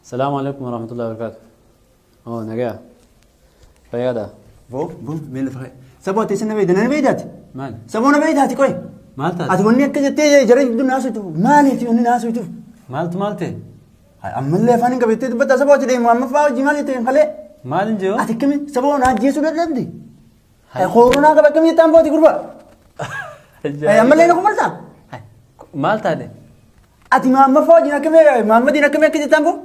Salaamu alaikum warahmatullahi wabarakatuh. Oh, nagaa. Fayyaadha. Boo, boo, mee lafa ka'e. Saboo ati isin na beeyda, na beeydaati. Maal? Saboo na beeydaati qoy. Maal taate? Ati wanni akka jettee jara jidduu naasuytu maaliiti wanni naasuytuuf? Maaltu maal ta'e? Ammallee afaan hin qabettee dubbatta saboo ati deemu amma fa'aa hojii maal jettee hin kalee? Maal hin jiru? Ati akkami saboo na ajjeesuu dadhabde? Koronaa qaba akkamii jettaan booti gurbaa? Ammallee na kofaltaa? Maal taate? Ati maamma fa'aa wajjin akkamii maammadiin akkamii akka jettaan boo?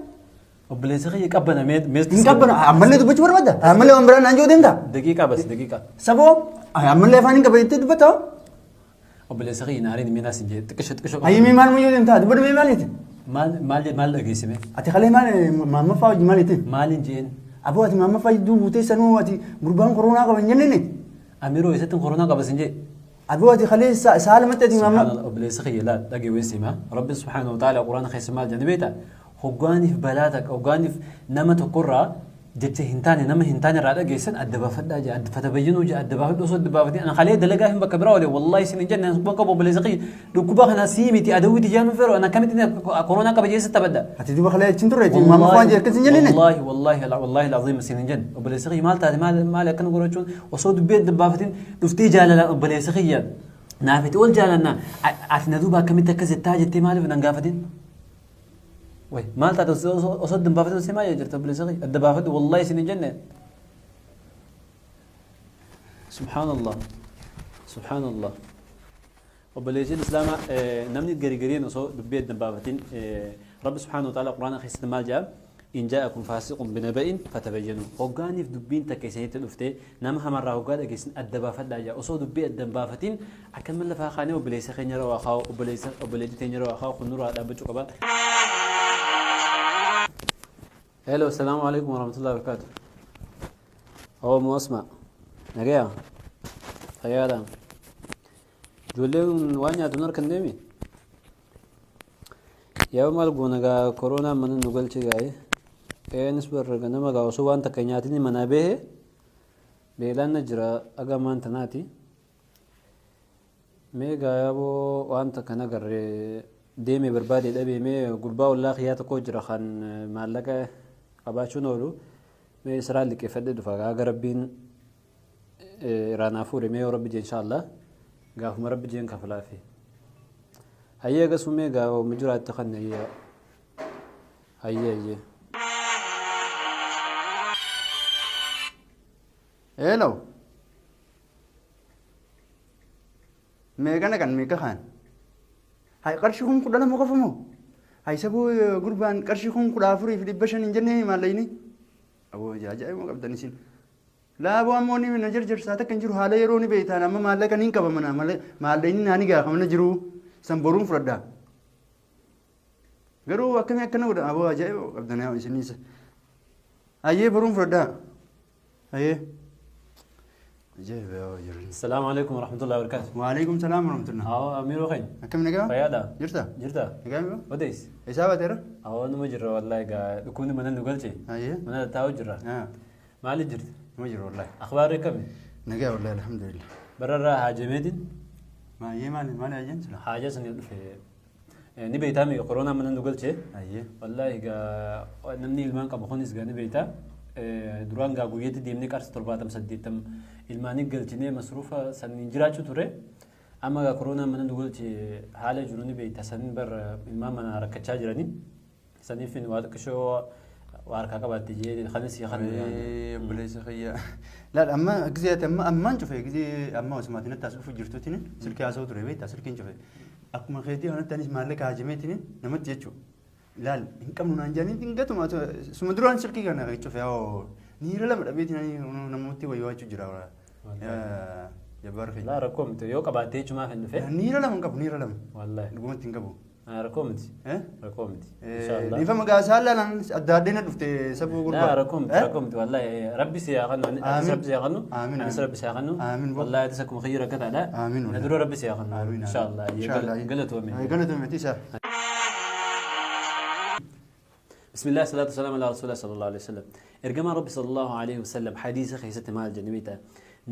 Obboleessa kiyya qabbana mee Hin qabbana ammallee dubbachuu barbaadda? Ammallee waan biraan naan jiru deemta? Daqiiqaa bas daqiiqaa. Saboo ammallee afaan hin qabattee dubbatta? Obboleessa kiyya naariin mee naas hin jee xiqqisho xiqqisho. Ayyii mee maal muyyuu deemta? Dubbadhu mee maal jette? Maal maal maal dhageessime? Ati kalee maal maamma fa'aa wajjin maal jette? Maal hin jeen? Aboo ati maamma fa'aa jidduu buutee sanuu ati gurbaan koronaa qaba hin jenneen? Amiroo eessatti koronaa qaba sin jee? Aboo ati kalee saalamatti ati maamma. Subhaanallah obboleessa kiyya laal dhagee weessi hima. Rabbi subhaanahu wa ta'ala quraana keessa maal jedhani beektaa? Hoggaaniif balaa takka hoggaaniif nama tokkorraa jecha hin taane nama hin taane irraa dhageessan adda baafadhaa jee adda fatabayyinuu jee adda baafadhu osoo adda baafatiin ana kalee dalagaa hin bakka biraa oole wallahi isin hin jenne dhukkuba qabu obboleessa kiyya dhukkuba kana sii miti adawwiti jaanu feeru ana akkamitti koronaa qaba jeessa taphadha. Ati duuba kalee achiin turre ati maamma fa'aa jee akkas hin jenneen? Wallahi wallahi wallahi alazim isin hin jenne obboleessa kiyya maal taate maal maal akkana godhachuun osoo dubbii adda baafatiin dhuftee jaalalaan obboleessa kiyya naafiti ol jaalannaa ati na duuba akkamitti akkas jettaa jettee maaliif nan gaafatin? Way maal taate osoo adda hin baafatin osoo maal jirta obboleessa kiyya adda baafadhu wallahi isin hin jenne. Subhaanallah subhaanallah obboleessiin islaamaa namni gari gariin osoo dubbii adda hin baafatin rabbi subhaanahu wa ta'ala quraana keessatti maal jedha in jaa'akum faasiqun binaba'in fatabayyanu hoggaaniif dubbiin takka isinitti dhufte nama hamarraa hoggaa dhageessin adda baafadhaa jedha osoo dubbii adda hin baafatin akkama lafaa kaanee obboleessa keenya irra waa kaa'u obboleessa obboleettii teenya irra waa kaa'u kun nurraa dhaabbachuu qaba. Hello, assalamu alaikum warahmatullahi wabarakatuh. Oh, Muasma. Nagaya. Fayyaadha. Ijoolleen waan nyaatu hin harkan deemi. Yaa maal goona gaa koronaan mana nu galche gaa'e. Qe'eenis barra ganama gaa osoo waan takka nyaatiin manaa bahe beelaan na jira aga maan tanaati. Mee gaa yaaboo waan takka nagarre deeme barbaade dhabee mee gurbaa ollaa kiyyaa tokko jira kan maallaqa qabaachuun oolu mee isiraan liqeeffadhe dhufa gaa aga rabbiin irraa naa fuudhe mee yoo rabbi jee inshaallah gaafuma rabbi jeen kafalaafi. Hayyee agasuu mee gaa ooma jiraatte kan hayyee hayyee hayyee. Hello. Meeqa naqan meeqa kaan? Hay qarshii kun 12 qofa moo? Hay saboo gurbaan qarshii kun 14,500 hin jennee maallaqni? Aboo ajaa'ibuma qabdan isin. Laa aboo amma wanni na jarjarsaa takka hin jiru haala yeroo ni beektaan amma maallaqa niin qaba mana maallaqni naa ni gaafa mana jiru san boruun fudhadha. Garuu akkamii akkana godha aboo ajaa'iba qabdan yaa isinis. Hayyee boruun fudhadhaa. Hayyee. Ajaa'iba yaa jiru. Assalaamu alaikum warahmatullahi wabarakatuh. Waalaikum salaam warahmatullah. Awwa Amiiroo keenya. Akkam nagaa? Fayyaadha? Jirta? Jirta? Nagaa miti? Odees. Eessaa baateera? Awwa numa jirra wallahi gaa dhukkubni mana nu galche. Hayyee. Mana taa'u jirra. Haa. Maali jirti? Numa jiru wallahi. Akhbaarri akkami? Nagaa wallahi alhamdulillah. Bararraa haajameetiin Maayyee maali maali haajeen sila? haaja sanii dhufe. Ni beektaa mi koronaa mana nu galche. Hayyee. Wallahi gaa namni ilmaan qabu kunis gaa ni beektaa. Duraan gaa guyyatti deemnee qarshii 70 80 ilmaanii galchinee masruufa saniin jiraachuu ture. Amma gaa koronaan mana nu galche haala jiru ni beekta saniin bar ilmaan mana rakkachaa jiranii. Saniif waa xiqqishoo waa harkaa qabaatte jee kanis kan. Obboleessa kiyya. Laal amma gisee ati amma ammaan cufe gisee amma osuma ati natti as dhufu jirtuutiin silkii haasa'u ture beektaa silkiin cufe. Akkuma keetii kanatti anis maallaqa haajameetiin namatti jechuudha. Laal hin qabnu naan jedhanii hin gatuma suma duraan silkii kana cufe haa niira lama dhabeetiin namooti wayii waachuu jira. Jabbaar keenya. Laa rakkoo miti yoo qabaattee jechumaaf hin dhufe. Niira lama hin qabu niira lama. Wallahi. Dhugumatti hin qabu. Rakkoo miti. Rakkoo miti. Inshaallah. Dhiifama gaa isaan laalaan adda addee na dhufte sabuu gurbaa. Laa rakkoo miti rakkoo miti wallahi rabbi si haa kennu atis rabbi si haa kennu anis rabbi si haa kennu wallahi atis akkuma kiyya rakkataadha. Amiin. Na dura rabbi si haa kennu inshaallah. Galatoome. Galatoome ati isaa. بسم الله الصلاة والسلام على رسول الله صلى الله عليه وسلم إرجما ربي صلى الله عليه وسلم حديث خيست مال جنبيتا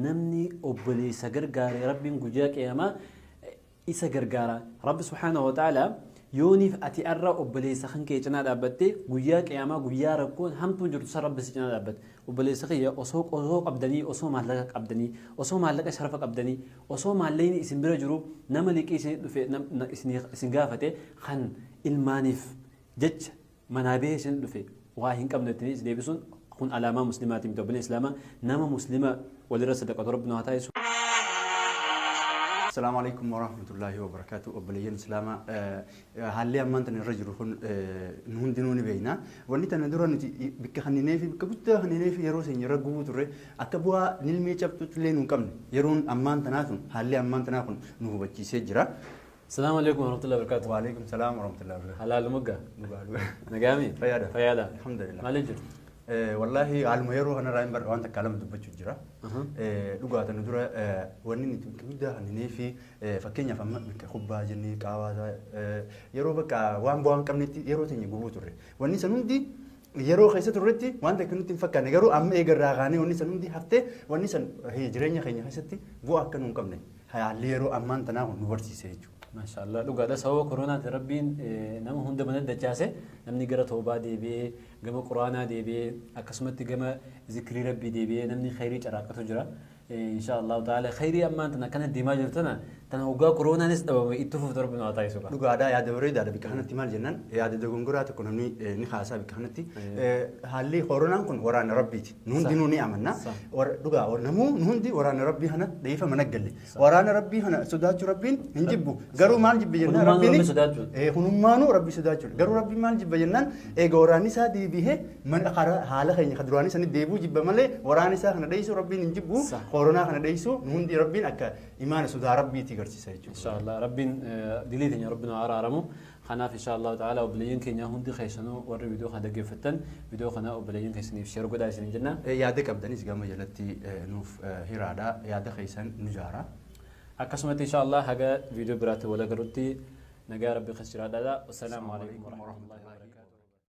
نمني أبليس غرغاري ربي غجا قياما isa gargaara. Rabbi subhaanahu wa ta'ala Yooniif ati arra obboleessa kan kee cinaa dhaabbattee guyyaa qiyaamaa guyyaa rakkoon hamtuun jirtu san rabbi si cinaa dhaabbate. Obboleessa kiyya osoo osoo qabdanii osoo maallaqa qabdanii osoo maallaqa sharafa qabdanii osoo maallaqni isin bira jiru nama liqii isin dhufe isin gaafate kan ilmaaniif jecha manaa bahee isin dhufe waa hin qabne ittiin isin deebisuun kun alaamaa muslimaati miti. Obboleessa islaamaa nama muslima walirra sadaqatu rabbi nu haa taasisu. Assalamu alaikum warahmatullahi wabarakatuh. Obboleeyyan Islaamaa, haalli ammaan tana irra jiru kun nu hundinuu ni beekna. Wanni tana dura nuti bikka kanninee fi bikka guddaa kanninee fi yeroo seenya irra gubuu turre akka bu'aa nilmee cabxutti illee nu hin qabne yeroon ammaan tanaa kun haalli ammaan tanaa kun nu hubachiisee jira. Assalamu alaikum warahmatullahi wabarakatuh. Wa alaikum salaam warahmatullahi wabarakatuh. Halaal mugga. Dhugaa. Nagaami? Fayyaadha. Fayyaadha. Alhamdulillah. Maaliif jirtu? Wallaahi haaluma yeroo kanarraa hin barra waan takka lama dubbachuu jira. Dhugaa tana dura wanni nuti bakka guddaa kanninee fi fakkeenyaaf amma bakka kubbaa jennee qaawaa yeroo bakka waan bu'aa hin qabnetti yeroo teenya gubuu turre. Wanni san hundi yeroo keessa turretti waan takka nutti hin fakkaanne garuu amma eegarraa kaanee wanni san hundi haftee wanni san jireenya keenya keessatti bu'aa akka nu hin qabne haalli yeroo ammaan tanaa kun nu barsiise jechuudha. Maashaallah dhugaadha sababa koronaatiin rabbiin nama hunda mana dachaase namni gara toobaa deebi'ee gama quraanaa deebi'ee akkasumatti gama zikrii rabbii deebi'ee namni khayrii caraaqatu jira. Insha Allah ta'ala khayrii ammaan tana akkana deemaa jirtu tana tana hoggaa koronaanis dhabame itti fuuf rabbi nu haa taasisu. Dhugaadhaa yaada bareedaadha bikka kanatti maal jennaan yaada dogongoraa tokko namni ni haasaa bikka kanatti haalli koronaan kun waraana rabbiiti nu hundinuu ni amanna dhugaa namuu nu hundi waraana rabbii kana dheefa mana galle waraana rabbii kana sodaachuu rabbiin hin jibbu garuu maal jibbe jennaan rabbiin hunummaanuu rabbi sodaachuudha garuu rabbiin maal jibba jennaan eega waraanni isaa deebihee mana haala keenya kan duraanii sanii deebuu jibba malee waraana isaa kana dheessuu rabbiin hin jibbu koronaa kana dheessuu nu hundi rabbiin akka imaana sodaa rabbiitti garsiisa jechuudha. Inshallah rabbiin dilii teenya rabbiin haa araaramu. Kanaaf inshallah ta'ala obboleeyyan keenya hundi keessanuu warri viidiyoo kana dhaggeeffattan viidiyoo kana obboleeyyan keessaniif share godhaa isin jenna. Yaada qabdanis gama jalatti nuuf hiraadha yaada keessan nu jaara. Akkasumatti inshallah haga viidiyoo biraatti wal agarrutti nagaa rabbi keessa jiraadhaa. Wassalaamu alaikum warahmatullahi wabarakatuh.